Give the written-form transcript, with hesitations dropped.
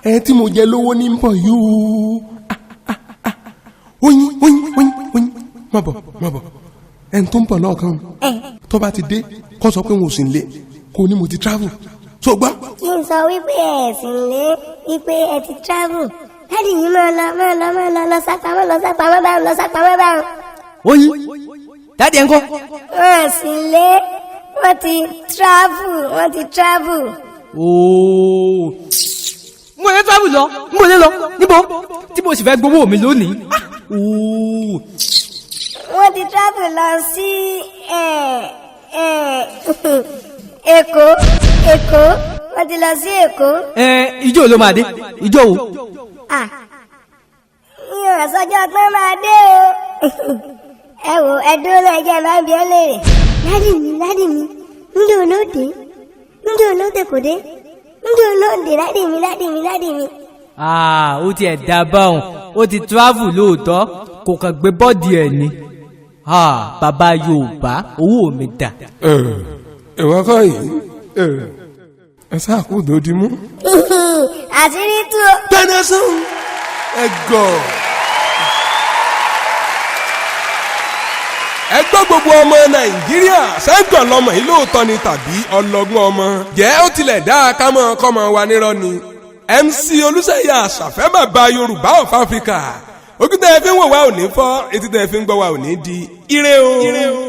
Ẹ tí mo jẹ lówó ní ń bọ̀ yìí o. Ah, ah, ah. Oyin, oyin, oyin, oyin, má bọ̀, má bọ̀. Ẹni tó ń bọ̀ lọ́ọ̀kan tó bá ti dé, kó sọ pé n ò sì ń lé, kó ní mo ti travel tó gbọ́. Kí n sọ wípé ẹ sì ń lé, wípé ẹ ti travel. Daddy yìí, máa lọ, máa lọ, máa lọ, lọ sápamọ́, lọ sápamọ́ báwọn, lọ sápamọ́ báwọn. Oyin, daddy ẹ̀ ń kọ́? Wọ́n sì ń lé, wọ́n ti travel, wọ́n ti travel. Ooo, mo lè travel lọ, mo lè lọ níbo tí mo sì fẹ́ gbowó mi lónìí? Ooo. Wọ́n ti travel lọ sí Èkó, Èkó, wọ́n ti lọ sí Èkó. Ẹ ìjọ ló máa dé? Ìjọ wo? Ah, mi ò sọjọ́ pé máa dé o. Ẹ wò, ẹ dúró náà, jẹ́ máa ń bí ẹ léèrè. Daddy mi, daddy mi, njẹ́ olóde, njẹ́ olóde kò dé, njẹ́ olóde, daddy mi, daddy mi, daddy mi. Ah, ó tiẹ̀ dá báwọn, ó ti travel lóòótọ́, kò kàn gbé body ẹ̀ ni. Ah, bàbá Yorùbá, owó mi dà? Ìwọ kọ́ yìí, ẹ sáà kú dòdì mú. Àṣírí tú o. Tẹ́lẹ̀sán ẹ gọ̀. Ẹ gbọ́, gbogbo ọmọ Nàìjíríà, ṣẹ́gbọ̀n lọmọ yìí lóòótọ́ ni tàbí ọlọ́gbọ́n ọmọ jẹ́? Ó tilẹ̀ dá a ká mọ́ ọkọ́ mọ́ wa nírọ́ ni. MC Olùṣeyẹ Àṣàfẹ́, bàbá Yorùbá of Africa, ojú tẹ́ ẹ fi ń wò wá ò ní fọ́, etí tẹ́ ẹ fi ń gbọ́ wá ò ní di. Ire o. Ire o.